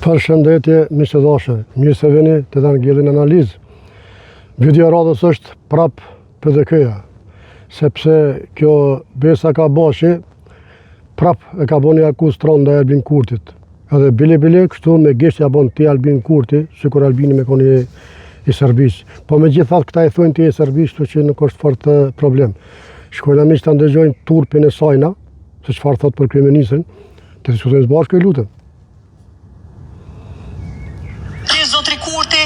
Përshëndetje, miq të dashur. Mirë se vini te Dan Gelli në analizë. Video e radhës është prap PDK-ja, sepse kjo Besa Kabashi prap e ka bo një akuzë t'randë ndaj Albin Kurtit. Edhe bile bile kështu me gisht ja bon ti Albin Kurti, sikur Albini me kon i, i Serbisë. Po megjithatë këta i thonë ti i Serbisë, kështu që nuk është fort problem. Shkojna miq ta ndëgjojmë turpin e sajna, se çfarë thot për kryeministrin, të diskutojmë së bashku, ju lutem. Ti zotri Kurti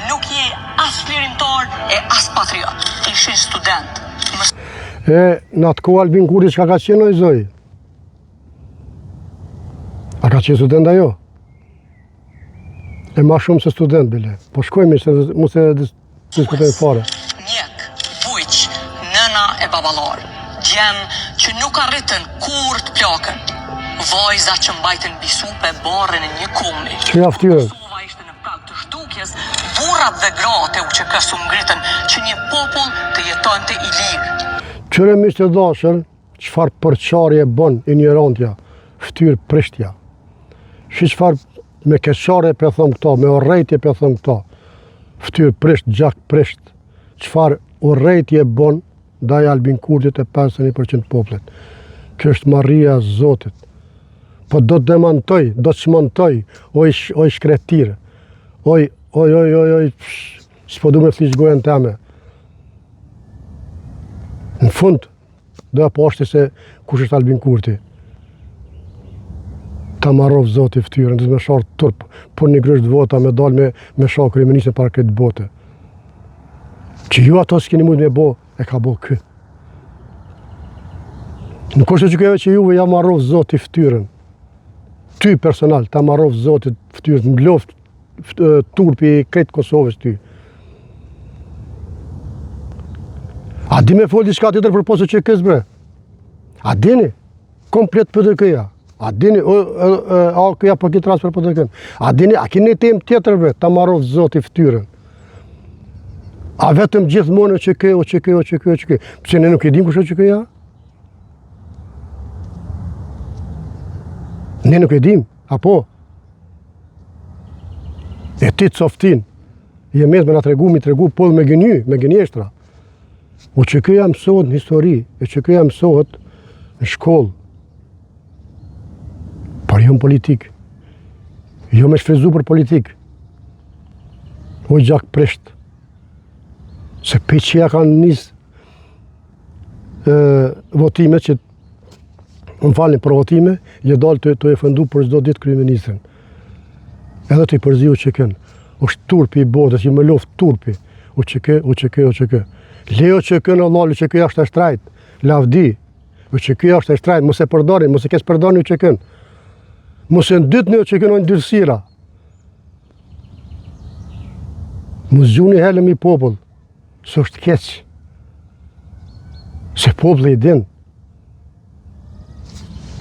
nuk je as çlirimtar e as patriot. Ishin student. Mës... E në atë kohë Albin Kurti çka ka qenë oj zoj? A ka qenë student ajo? E ma shumë se student bile. Po shkojmë se mos e diskutojmë fare. Mjek, bujq, nëna e baballar, djem që nuk arritën kurrë të plaken, vajza që mbajtën mbi supe barrën e një kombi. Që ja ftyrën? Kosova ishte në prag të zhdukjes, burrat dhe gratë e UÇK-së u ngritën që një popull të jetonte i lirë. Qyre miq të dashur, çfarë përçarje bën injorantja, ftyrë prishtja. Shi çfarë me keqardhje pe thom këto, me urrejtje pe thom këto, ftyrë prisht, gjak prisht, çfarë urrejtje bën ndaj Albin Kurtit e 51% të popullit. Kjo është marria e Zotit. Po do të demantoj, do të çmontoj, oj, oj shkretirë, oj, oj, oj, oj, oj, s'po du me fliq gojën teme. Në fund, Do e pashti se kush është Albin Kurti. Ta marroftë zoti ftyrën, do të me sharë turp, por një grusht vota me dal me, me sha kryeministrin para krejt bote. Që ju ato s'keni mujtë me bo, e ka bo ky. Nuk është që kjo që juve ja marroftë zoti ftyrën. Ty personal, ta marroftë zoti ftyrën, të mbloftë turpi i krejt Kosovës ty. A di me fol diçka tjetër përpos UÇK-së bre? A dini? Komplet PDK-ja. A dini, AAK-ja po këtë rast për PDK-n. A dini, a kini temë tjetër bre, ta marroftë zoti ftyrën. A vetëm gjithmonë UÇK, UÇK, UÇK, UÇK. Pse ne nuk e dim kush është UÇK-ja? Ne nuk e dim, apo? E ti coftin, je mes me na tregu, mi tregu, po me gënjy, me gënjeshtra. UÇK-ja mësohet në histori, UÇK-ja mësohet në shkollë, por jo në politikë, jo me shfrytëzu për politikë, o gjak prisht, se pe që ja kanë nis e, votime që më falni për votime, je dalë të, të ofendu për çdo ditë kryeministrin. Edhe të i përzi UÇK-në. është turpi i botës, i më loftë turpi. UÇK, UÇK, UÇK. Le UÇK-në Allah, UÇK është e shtrajt. Lavdi. UÇK është e shtrajt, mos e përdorni, mos e keqpërdorni UÇK-në. Mos e ndytni UÇK-në në ndyrësira. Mos gjuni helm mi popull. Se është keq. Se populli i din.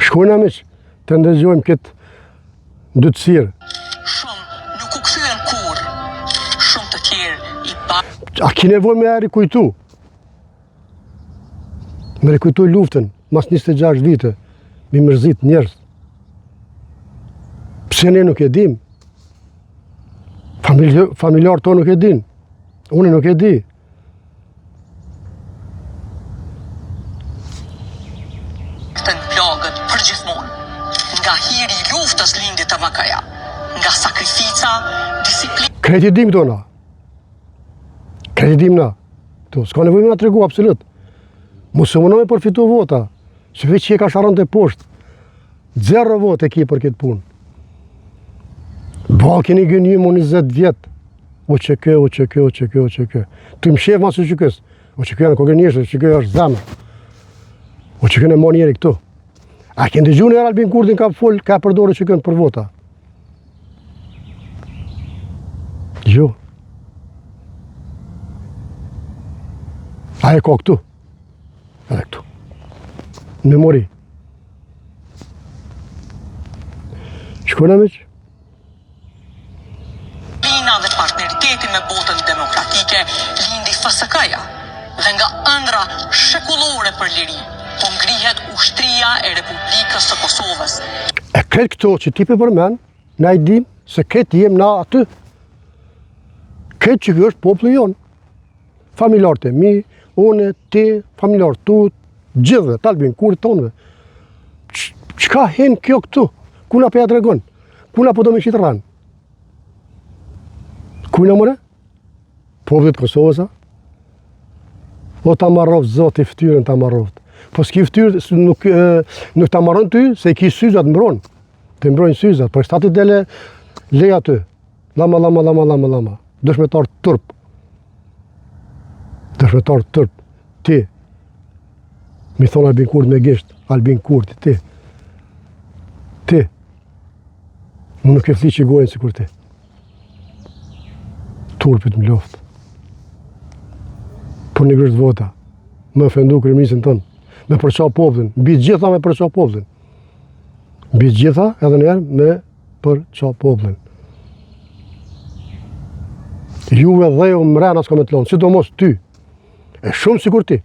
Shkojna miq, të ndëgjojmë këtë ndytësirë. Shumë nuk u kthyen kurrë. Shumë të tjerë i pa... A ki nevojë me e rikujtu? Me rikujtu luftën, mas 26 vite, mi mërzit njerëz. Pse ne nuk e dim? Familjarët tonë nuk e din. Unë nuk e di. Bartën plagët përgjithmonë. Nga hiri i luftës lindi TVK-ja. Nga sakrifica, disiplina... Krejt i dim këto na. Krejt i dim na. Kto, s'ka nevojë me na tregu, absolut. Mos u muno me përfitu vota. Se veç që e ka sharën të poshtë. Zero votë e ki për këtë punë. Ba, keni gënjy mu 20 vjet. UÇK, UÇK, UÇK, UÇK. Të më shef mas UÇK-së. UÇK janë kokë njështë, UÇK është zemër. UÇK-në e mon njeri këtu. A ke ndëgju një Albin Kurtin ka fol, ka përdorë UÇK-në për vota? Jo. A e ka këtu? Edhe këtu. Në memori. Shkojna miq? Pina dhe partneriteti me botën demokratike lindi FSK-ja dhe nga ëndrra shekullore për liri, po ngrihet ushtria e Republikës së Kosovës. E krejt këto që ti pe përmend, na i dim. Se këtë jem na aty. Këtë që kjo është populli jonë. Familjarët e mi, une, ti, familjarët tu, gjithve, t'Albin Kurtit tonëve. Çka hin kjo këtu? Kuna po ja tregon? Kuna po do me qitë rrenë? Kujna more? Popullit Kosovës, a? O ta marroft zoti ftyrën ta marroft. Po s'ki ftyrë, nuk, e, nuk ta marron ty, se i ki syzat mbron. Të mbrojnë syzat, po shta ti dele, lej aty. Lama, lama, lama, lama, lama. Dëshmitar turp. Dëshmitar turp. Ti. Mi thonë Albin Kurti me gisht. Albin Kurti, ti. Ti. Unë nuk e fliqi gojën sikur ti. Turpi t'mloftë. Për një grusht vota. Me ofendu kryeministrin tonë. Me përça popullin. Mbi gjitha me përça popullin. Mbi gjitha edhe njëherë me përça popullin. Juve dheu mrena s'ka me të lonë, sidomos ty. E shumë sikur ti.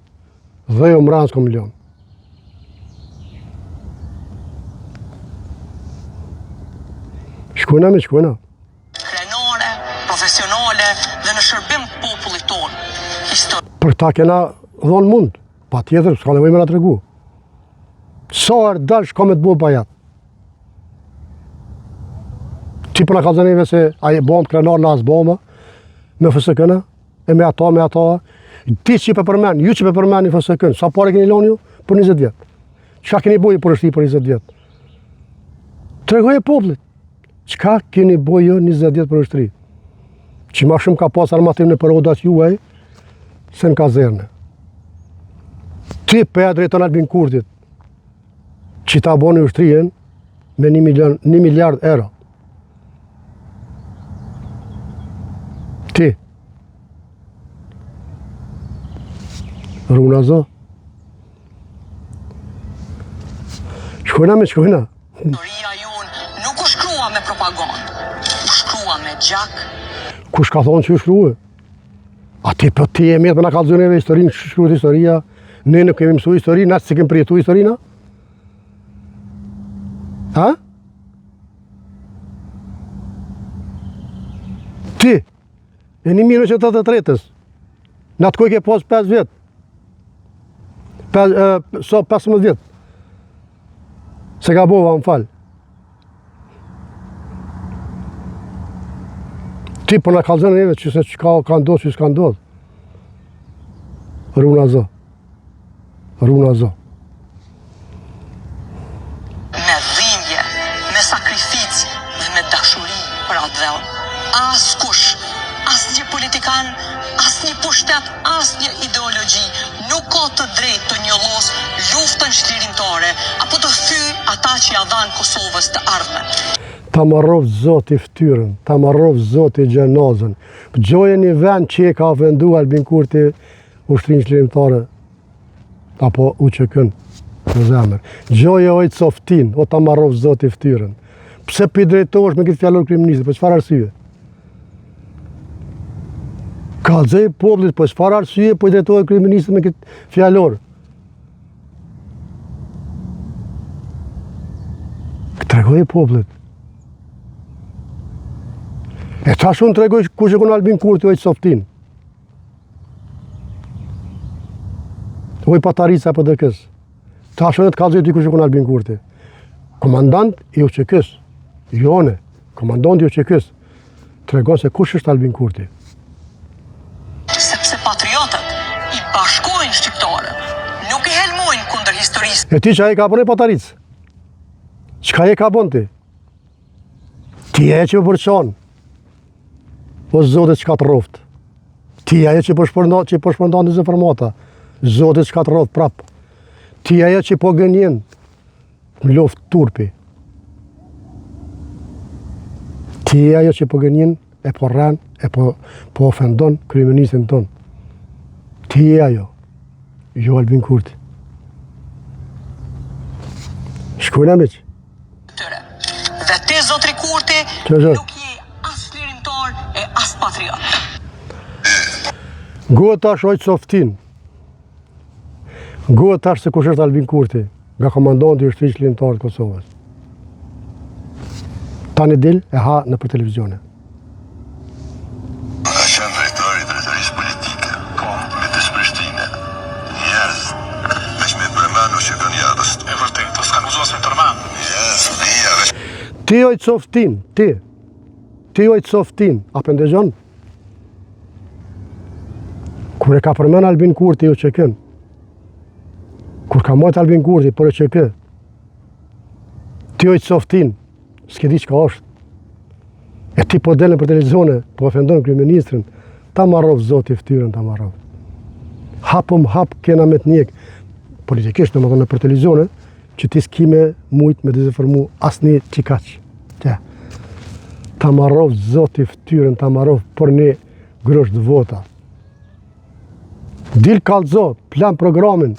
Dheu mrena s'ka me lonë. Shkojna me shkojna. Krenare, profesionale dhe në shërbim të popullit tonë. Histori. Për ta kena dhonë mund, patjetër, s'ka nevojë me na tregu. Sa herë dalsh ka me të bo bajat. Ti po na kallzon neve se a e bom krenar na s'boma me FSK-në, e me ato, me ato. Ti që pe përmen, ju që pe përmeni FSK-në, sa pare keni lonë ju për 20 vjet? Çka keni bo ju për ushtri për 20 vjet? Tregoje popullit. Çka keni bo ju 20 vjet për ushtri? Që ma shumë ka pas armatim nëpër odat juaj, se në kazerne. Ti pe ja drejton Albin Kurtit, që ta boni ushtrinë me 1 milion, 1 miliard euro. Ti. Runa zo. Shkojna me shkojna. Historia jonë nuk u shkrua me propagandë, u shkrua me gjak. Kush ka thonë që u shkrua? A ti po ti e mirë për na kallzu neve historinë, shkruhet historia, ne nuk kemi mësu historinë, na s'i kemi përjetu historinë, Ha? Ti, në 1983-ës, në atë kohë ke pas 5 vjet, e, so 15 vjet, se gabova, më fal. Ti po na kallzon neve që se çka ka ndodhur, që s'ka ndodhur. Runa zo. Runa zo. Me dhimbje, me sakrificë dhe me dashuri për atdheun. Askush, asnjë politikan, asnjë pushtet, asnjë ideologji nuk ka të drejtë të njollosë luftën çlirimtare apo të fyjë ata që ia dhanë Kosovës të ardhmen. Ta marroft Zoti ftyrën, ta marroft Zoti xhenazën. Gjoje një vend që e ka ofendu Albin Kurti ushtrinë çlirimtare apo UÇK-n në zemër. Gjoje oj coftin, o ta marroft Zoti ftyrën. Pse po i drejtohesh me këtë fjalor kryeministrit, për çfarë arsye? Kallzoj popullit, për çfarë arsye po i drejtohet kryeministrit me këtë fjalor? Tregoj popullit. E tash unë tregoj kush e kon Albin Kurti oj coftin. Oj patarica e PDK-së. Tash unë të kallzoj ty kush e kon Albin Kurti. Komandant i UÇK-së. Jone, komandant i UÇK-së. Tregon se kush është Albin Kurti. Sepse patriotët i bashkojnë shqiptarët, nuk i helmojnë kundër historisë. E ti çka je ka bon pataricë? Çka je ka bon ti? Ti je që përçon. O Zoti çka të rroftë. Ti je ajo që po shpërndan, që po shpërndan dezinformata. Zoti çka të rroftë prap. Ti je ajo që po gënjen. M'loftë turpi. Ti je ajo që po gënjen e po rren e po po ofendon kryeministrin tonë. Ti je ajo. Jo Albin Kurti. Shkojna miq. Tyre. Dhe ti zotri Kurti nuk je as çlirimtar e as patriot. Ngo tash oj coftin. Ngo tash se kush është Albin Kurti, nga komandanti i ushtrisë çlirimtare të Kosovës. Tani dil e ha nëpër televizione. Ka qenë drejtor i drejtorisë politike, po, midis Prishtine. Njerëz, veç me përmend UÇK-në ja arrestu. E vërtetë, po s'kan guxu as me përmend. Njerëz, bija, veç Ti oj coftin, ti. Ti oj coftin, a po ndëgjon? Kur e ka përmend Albin Kurti UÇK-në, kur ka majt Albin Kurti për UÇK, ti oj coftin, s'ke di çka është. E ti po del nëpër televizione, po ofendon kryeministrin, ta marroft zoti ftyrën, ta marroft. Hap për hap kena me të njek, politikisht, domethënë nëpër televizione, që ti s'ki me mujt me dezinformu asnjë qikaq. Te. Ta marroft zoti ftyrën, ta marroft për një grusht vota. Dil kallzo, plan programin,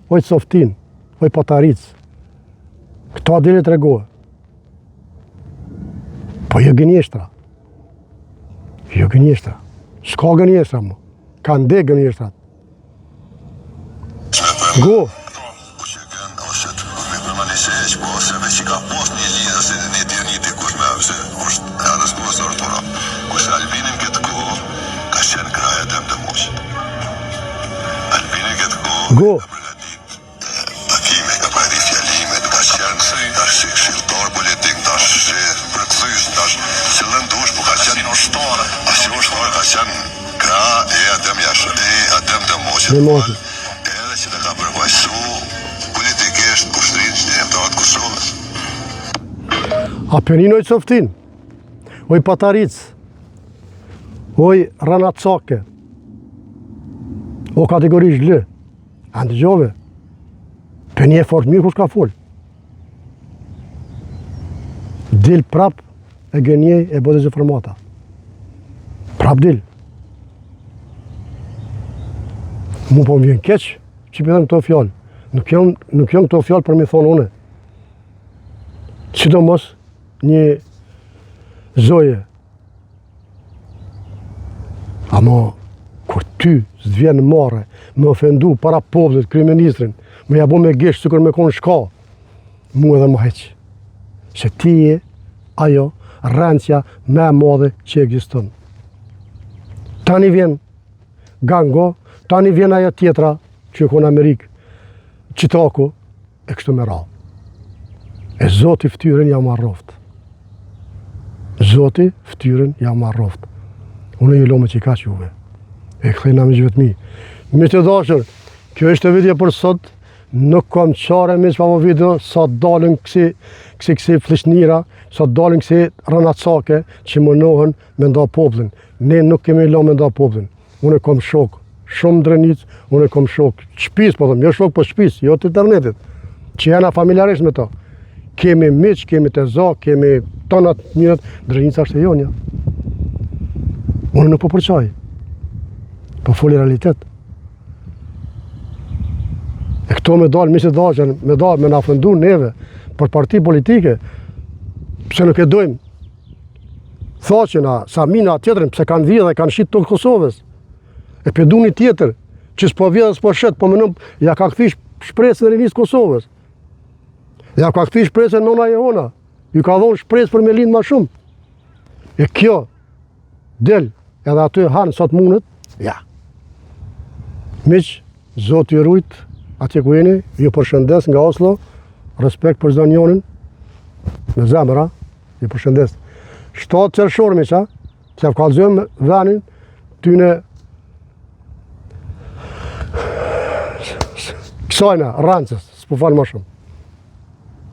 oj coftin, oj pataric. Këto dil e tregohe. Po jo gënjeshtra. Jo gënjeshtra. S'ka gënjeshtra mo. Kanë dek gënjeshtrat. Go. Ose të me përmend se heq po ose veç i ka pas një lidhje ose një djerni dikush me ose është e arrestuar ose është pura. Kurse Albini në këtë kohë ka qenë krah e Adem Demaçit. Albini në këtë kohë Go. ka përgatit takime, ka përgatit fjalime, ka qenë tash si këshilltar politik, tash si përkthyes, tash cilën dush, po ka qenë ushtar. Asi ushtar ka qenë krah e Adem Jash, e Adem Demaçit. Demaçit. Edhe që të ka përfaqësu politikisht ushtrinë çlirimtare të Kosovës. A pe nin oj coftin, oj pataric, oj rranacake, o kategori zhlë, a ndëgjove, pe njeh fort mirë kush ka fol. Dil prap e gënjej e bo dezinformata. Prap dil. Mu po më vjen keq që po i them këto fjalë. Nuk jam, nuk jam këto fjalë për me thonë une. Sidomos një zoje. Amo, kur ty s'të vjen marre, me ofendu para popullit, kryeministrin, me ja bo me gisht, sikur me konë shka, mu edhe më heq. Se ti je ajo rrencia më e madhe që ekziston. Tani vjen Gango, tani vjen ajo tjetra që e ka në Amerikë, Çitaku, e kështu me radhë. E Zoti ftyrën ja marroft. Zoti ftyrën ja marroft. Unë ju lo me qikaq juve. E kthehna miqve të mi. Miq të dashur, kjo ishte video për sot. Nuk kam qare miq pa bo video, sa dalin kësi, kësi, kësi flliqnira, sa dalin kësi rrenacake që munohen me nda popullin. Ne nuk kemi lo me nda popullin. Unë e kom shok shumë n'Drenicë, unë e kom shok t'shpis, po them, jo shok po shpis, jo të internetit, që jena familjarisht me to. Kemi miq, kemi të za, kemi tonat mirët, Drenica është e jonja. Unë nuk po përçaj, po foli realitet. E këto me dalë, miq të dashur, me dalë, me na ofendu neve, për parti politike, pse nuk e dojmë, Thaçin a, Samina, tjetrin, pse kanë vjedh dhe kanë shit tokë Kosovës. E pe du një tjetër, që s'po vjedh dhe s'po shet, po menon, ja ka kthy shpresën rinisë Kosovës. Ja ka kthy shpresën nona jehona. Ju ka dhonë shpresë për me lind ma shumë. E kjo, del, edhe aty hanë sa të mundet, ja. Miq, Zoti ju rujt, atje ku jeni, ju përshëndes nga Oslo, respekt për çdo njonin, me zemër, ju përshëndes. 7 qershor, miq, a? Që ja kallzojmë venin, tyne kësajna, rrencës, s'po fal ma shumë.